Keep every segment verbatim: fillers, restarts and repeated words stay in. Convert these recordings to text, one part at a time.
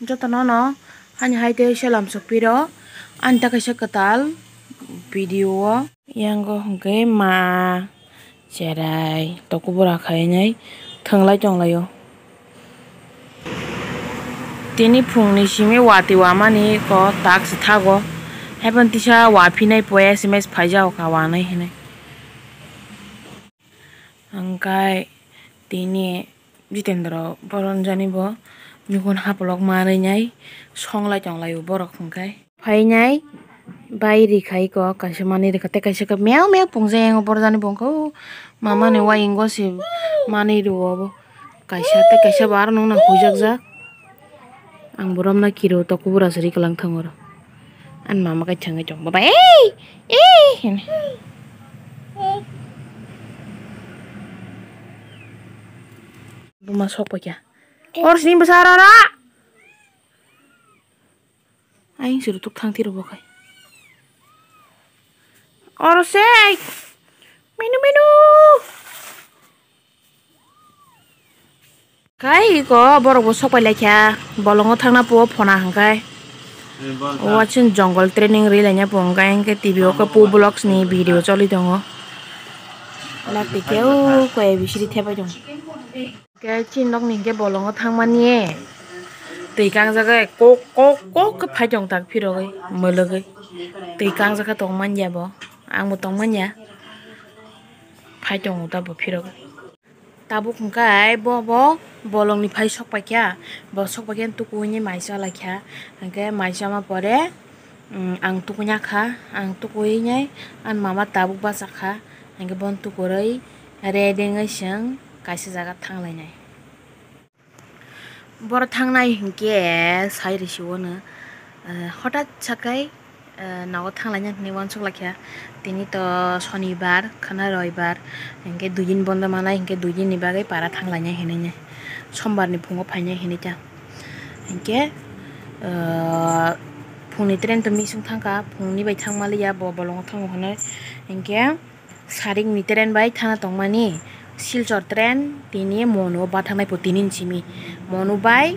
Jotono no hani hai tei selam sokpiro ani ta kaisa kwtal video o. Yango hwnkhe ma cherai tokubura khainai thwnglai tonglaio. Tini phungni simi watwi wamani ko tak se thago. Haiphano tisa wa phinai po S M S phaijao ka wanai hinwi. Hwnkhe tini Jitendra boron jani bo nukun hapolok manwi nai songlai tonglaio borok hwnkhe. Phainai bai rikhai ko kaisa manwi rikha tei kaisa khe meow meow pungjak yango borok jani bo hwnkhe o mamani uaingo se manwi rwo bo kaisa tei kaisa bo aro nokna huijakjak. Ang bo romna kiro tokubura se ri kwlang thango oro. Ani mama khe thangwi tong, "Baba, ei! Ei!" hwnwi. Buma sok paikha. Or sini bwsa aro ra. Aing suru tuk thang tiro bo khai. Oro se. Minu, minu. Kai iko borok bo sok pai lai kha, bolongo thangna po phona hwnkhe. Watching jungle training ri laina po hwnkhe, hwnkhe T V o khe po vlogs ni video choli tongo. Lak twi khe o koi A B C D thepai tongo. Khe chini nok ni hwnkhe bolongo thangmani twi kangjak khe kok kok kok khe phai tong tak phirogwi mwlwgwi. Twi kangjak khe tong manya bo, ang bo tong manya. Phai tongo ta bo phirogwi. Tabuk hwnkhe bo, bo bolongni phai sok paikha, bo sok paikhe tukuini mai cha laikha, hwnkhe mai chama pore, mm, ang tukuina kha, ang tukuinai ani mama tabuk bachakha, hwnkhe bono tukurwi ready wngwi chwng kaisa jaga thanglainai. Borok thangnai hinkhe sai rwsio no, eh, hotat sakai, eh, nogo thanglaina hinwi uansuk laikha. Tini to sonibar, khana roibar, hinkhe dui din bondo manai, hinkhe dui din ni bagwi para thanglaina hinwi sombar ni phungo phainai hinwi ta. Hinkhe, eh, phungni train to misung thangkha, phungni bai thangmaliya bo bolongo thango hinwi. Hinkhe, Sarik ni train bai thana tongmani, Silchar train tini Monu o bathaknai po tini ni simi. Monu bai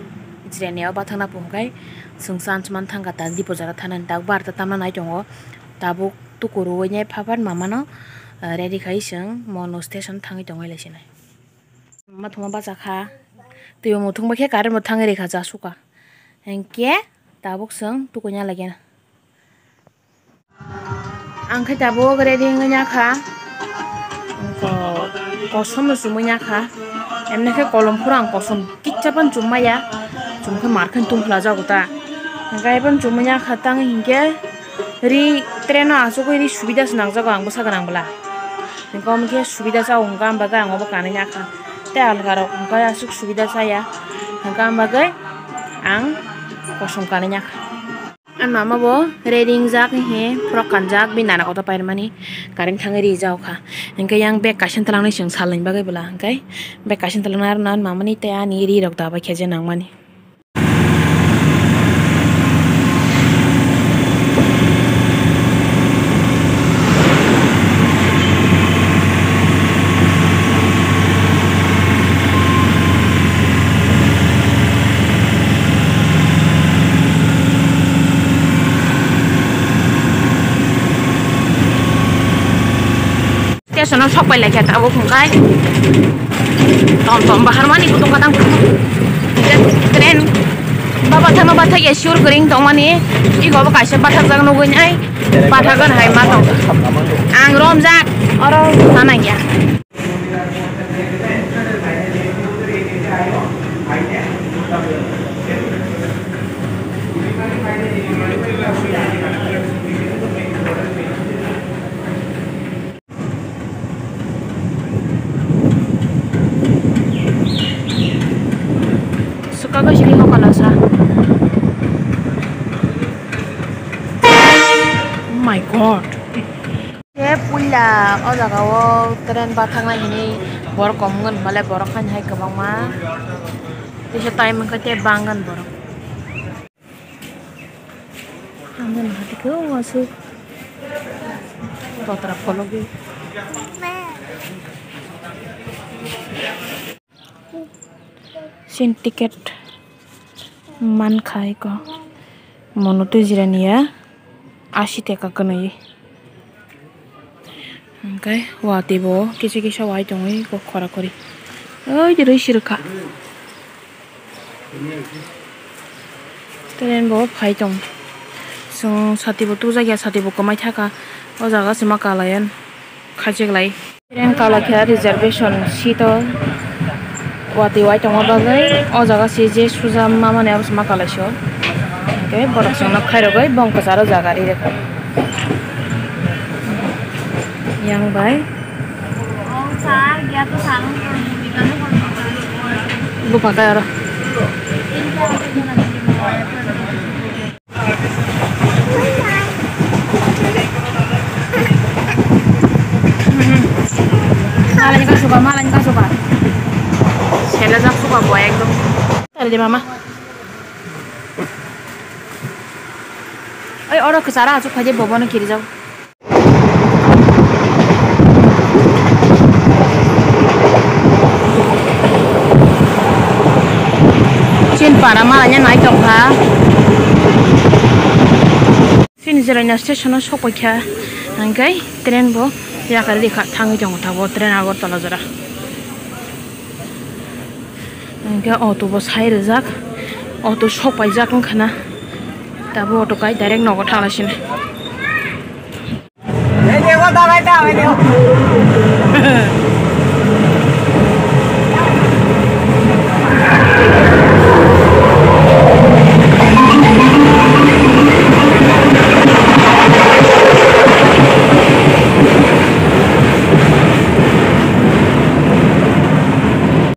Jirania o bathakna po hwnkhe chwng chance man thangkha ta Dipojara thanani tabuk barta tamna nai tongo. Tabuk tuku rwui nai phaphan mamano, ah, ready khai chwng Monu station thangwi tongwi laisinai. Ma thuma bachakha, twi bo muthung bai khe current bo thangwi rikha jasuka. Hinkhe tabuk chwng tukuina lagina. Ang khe tabuk ready wngwi ya kha. Ko-, kosom no chumui ya kha. Emne khe kolom phuru ang kosom kitsa phano chum maya. Chum khe mar khe tungphla jago ta. Hwnkhe phano chumui ya kha tang hinkhe ri train o achugwi ri subida se nangjago ang bwsa gwnang bwla. Hwnkhe omo khe subida sa wngkha, am bagwi ang obo kanwi ya kha. Tei alga rok hwnkhe aswk subida chaya. Hwnkhe am bagwi ang kosom kanwi ya kha. Ani mama bo ready wngjak, he frock kanjak, bini nana kotor pairwmani current thangwi rijak kha. Hinkhe yang bag kaisa twlangnai chwng salni bagwi bwla, hinkhe bag kaisa twlangnai aro ani mamani tei ani ri rok dabai khe je nangmani. Station o sok pai laikha tabuk hwnkhe. Tom tom baharmani kutung katang kutung. Train ba bathakno bathakya sure kwrwng tongmani. Ego bo kaisa bathakjak nugwi nai. Bathakgwn hai ma tong. Ang romjak oro nanangya. Suka ko sini ko kala sa. Oh my God. Khe puila o jaga o train bathaknai hinwi borok kom wngkha, hwnba le borok haino hai kwbangma. Teisa time wngkha tei bangkha borok. Ang no naha tikhe o aswk totra phologwi. Sin ticket. Mankha eko mono twi jirani ya asi teka kwnwi. Hwnkhe watwi bo kisa kisa wai tongwi kok khora khori. Oi de rwi sirwkha. Train bo phai tong. Chwng sati bo tubujak ya, sati bo kwmai thaka. O jaga se ma kalayan khaichik lai. Train kala khe reservation seat o watwi wai tongma bagwi o jaga se je suja mamani abo se ma kalai se o. Hwnkhe borok chwngno khairogwi bong kwcharo jaga ri rwkha. Yang bai. Bupha khe aro. Malani kasoka, malani kasoka. Selajak soka bo ekdom. Tari de mama. Oi, oro kwcharo achuk phaide bobono kirijak. Chini para malanya nai tongkha. Chini Jirania station o sokpaikha, hwnkhe train bo yakarwi rikha, thangwi tongo tabuk train Agartala jora. Hwnkhe auto bo sai rijak, auto sokpaijak wngkhana, tabuk auto kai direct nogo thanglaisini.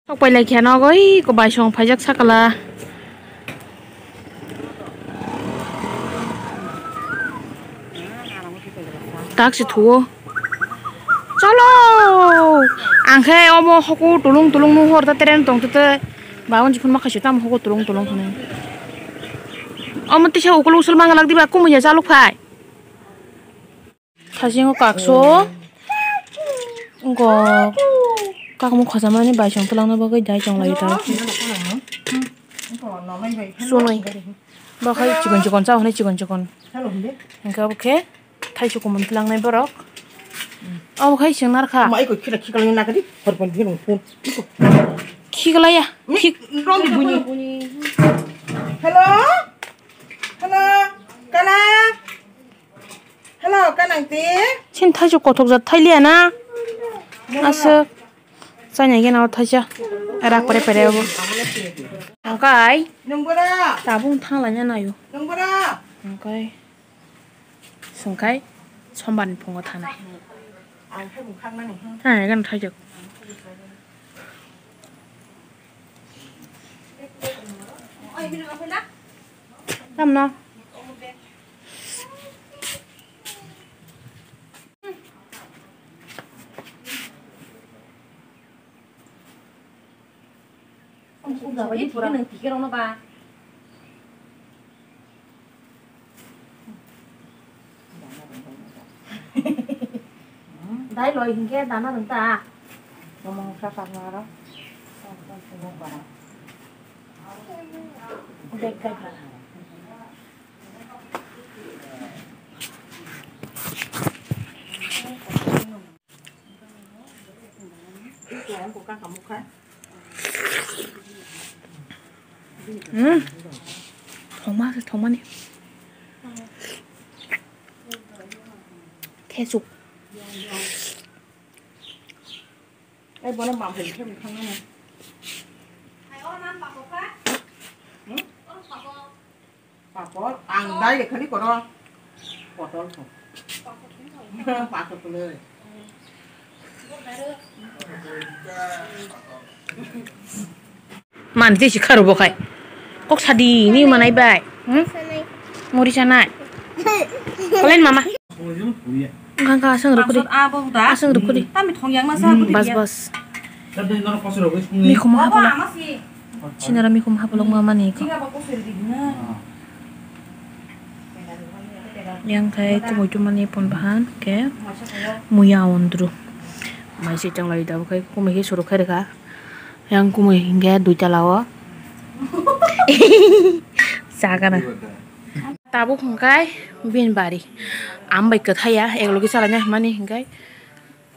Sok pailai khe nogo iko baisong phaijak sakala. Tak se thuo. Chalo! Ang khe omo hoko tulung tulung nuhor ta train tong te te. Ba, on jiphun ma khaisi tamo hoko tulung tulung hwnwi. Omo tisa ukulung sul mangalak diba, kumui ya chaluk phai. Thasingo kakso, wngkok kakmung khojamani baisong twlangna bagwi dai chonglai ta. Sunui. Bo khai chikon chikon cha hwnwi chikon chikon. Hwnkhe obo khe thaichuk kumun twlangnai borok. Obo khai chwng narkha. Khiklaiya. Khik- Hello? Hello? Kana? Hello, kanang ti? Sin thaisuk kothok jat thailiya na? Aswk. Chainai gena o thaisa. Rak pare pare obo. Angkai. Nungbora? Tabung thanglaina nayo. Nungbora? Angkai. Sungkai. Sombar ni phungo thanai. Ang khe bung khaknani. Chainai gena thaisuk. Tamno. Dai loi hinkhe dana rwng ta. Bek bai. Hmm. Thongma se thongmani. Thesuk. Ai bono mam hai khe bwkhang nang. Hmm? Papor, ang dai khani koro. Potol kho. Papor khle. Man tei si kharo bo khai. Kok sadi ni manai bai. Hmm? Muri sanai. Kolen mama. Gangka asang rukudi. Asang rukudi. Bas bas. Mikhum hapalok. Sinara mikhum hapalok mamani ko. Yang khai kumui tumani pon bahan ke muya ondru. Mai se changlai da khai kumui ke suru khai rega. Yang kumui hingke duita lao. Chagana. Tabuk hwnkhe bini bari. Am bai kwthaiya, eklogi salaina hwnmani hwnkhe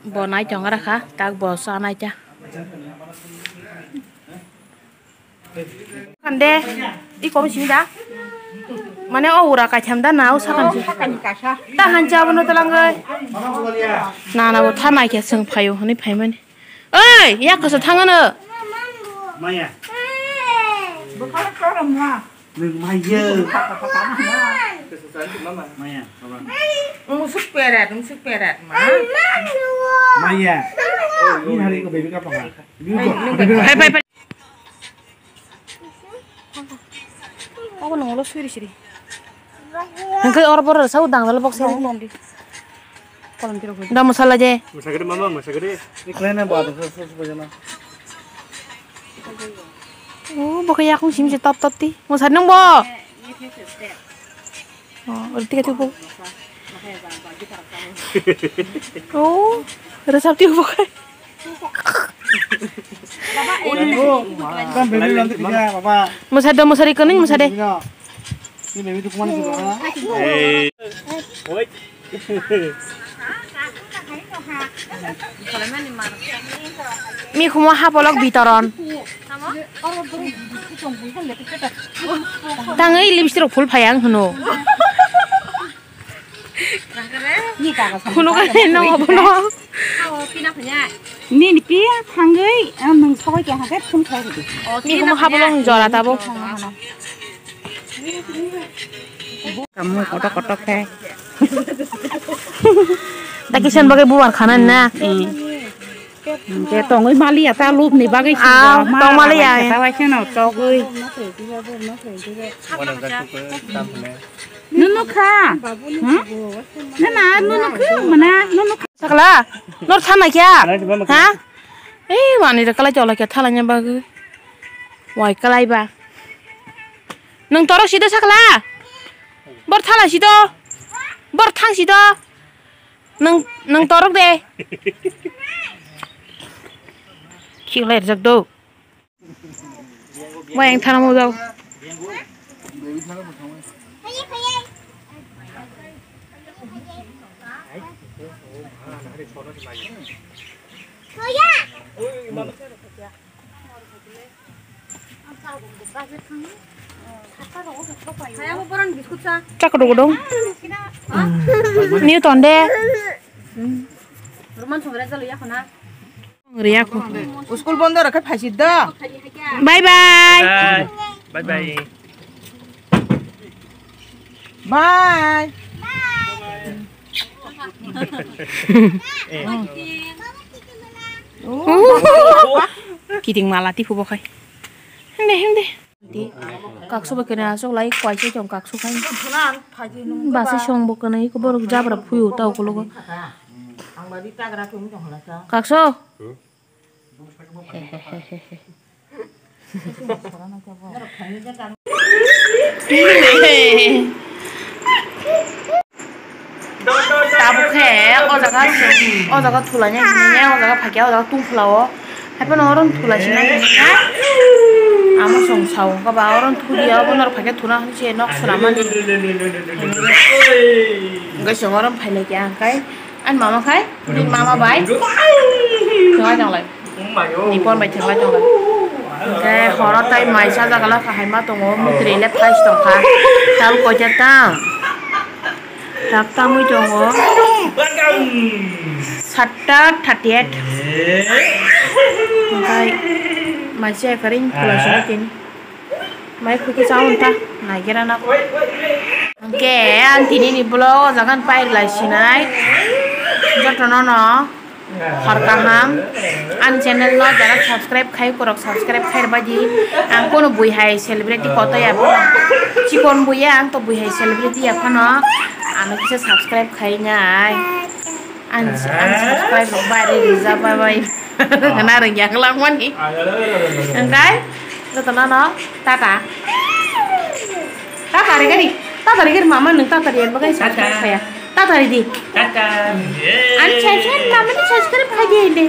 bo nai tong rakha, tak bo chanai ta. Kande, i kobo simi da? Mane o ura kaitham da na, o sakani si. Sakani kasa. Ta hancha abono twlangwi. Na, na, bo tha naikhe chwng phaio hwnwi phaimani. Oi, yak kasa thangano. Maya. Bwkha kormo. Nwng maya. Maya, baba. Musuk peret, musuk peret, ma. Maya. Ini hari ko baby ka paha. Hai, hai, hai. Obo nunglo suri suri. Hingke oro boro resa udang dalo bokse. Da masala je. Masagede mama, masagede. Iklene ba da sos sos bojana. Oh, bokhe yakung sim se top top ti. Masad nung bo. Oh, ori tiga tiga bo. Oh, resap tiga bo kai. Musade, musade kuning musade. Mikhumo hapolok bitoron. Tangwi lipstick rok phul phai ang hwno. Khunu khe no abono. Nini piya thangwi ang nung sabai khe hakhe phun khai ridi. Mikhumo hapolok jora tabuk. Kamu kotok kotok khe. Da kisan bagwi bubar khana na. Hingke tongwi maliya ta lubni bagwi. Ah, tong maliya. Ta waisa no togwi. Nunu kha. Hmm? Na na nunu kha mana nunu kha. Sakla, nor thana kya? Ha? Eh, wani re kalai chola kya thala nya bagwi. Wai kalai ba. Nung torok sido sakla. Bor thala sido. Bor thang sido. Nung, nung torok de. Khiklai rwjak do. Mai ang thana mujao. Chakro dong. New tonde. Roman songre jalo ya khona. Riya ko. School bondo rokhe phaisi do. Bye bye. Bye bye. Bye. Kiting mala tipu bo khai. Hende hende. Kaksu bo kena asok lai kwai se chong kaksu khai. Basi song bo kena iko borok jabra phuyu ta ukulogo. Kaksu. Tabuk khe o jaga, o jaga thulanya hinwi o jaga phakya o jaga tungphla o. Haiphano oro thula sina hinwi amo chwng sao khe ba oro thudiya obo norok phakya thuna hinwi se nok swnamani. Hwnkhe chwng oro phailai kha hwnkhe ani mama khai bini mama bai thwngwi tonglai. Nipon bai thwngwi tonglai. Hwnkhe horo tai mai sajagala kahai ma tongo, mwtwrwi le phais tongkha. Tal koita tang. Tak tangwi tongo. Satta thirty eight. Hwnkhe mai se ekari pula sini tini. Mai khuki chaun ta naigira na. Hwnkhe ang tini ni vlog o jaga ni pairwlai sinai. Joto no no. Hor kaham, ani channel no jara subscribe khai, korok subscribe khai rwbaidi. Ang kono bui hai celebrity koto ya phano, chikon bui ya, ang to bui hai celebrity ya phano, ano kisa subscribe khai nai. Ang, ang subscribe rok bai rijak bai bai. Na rwngya kwlak mani. Hwnkhe joto no no tata. Tata ri gari, tata ri gari mama nwng tata ri bagwi subscribe khaya. Tata ri di. Tata. Ani chai chai mama ni subscribe khai di de.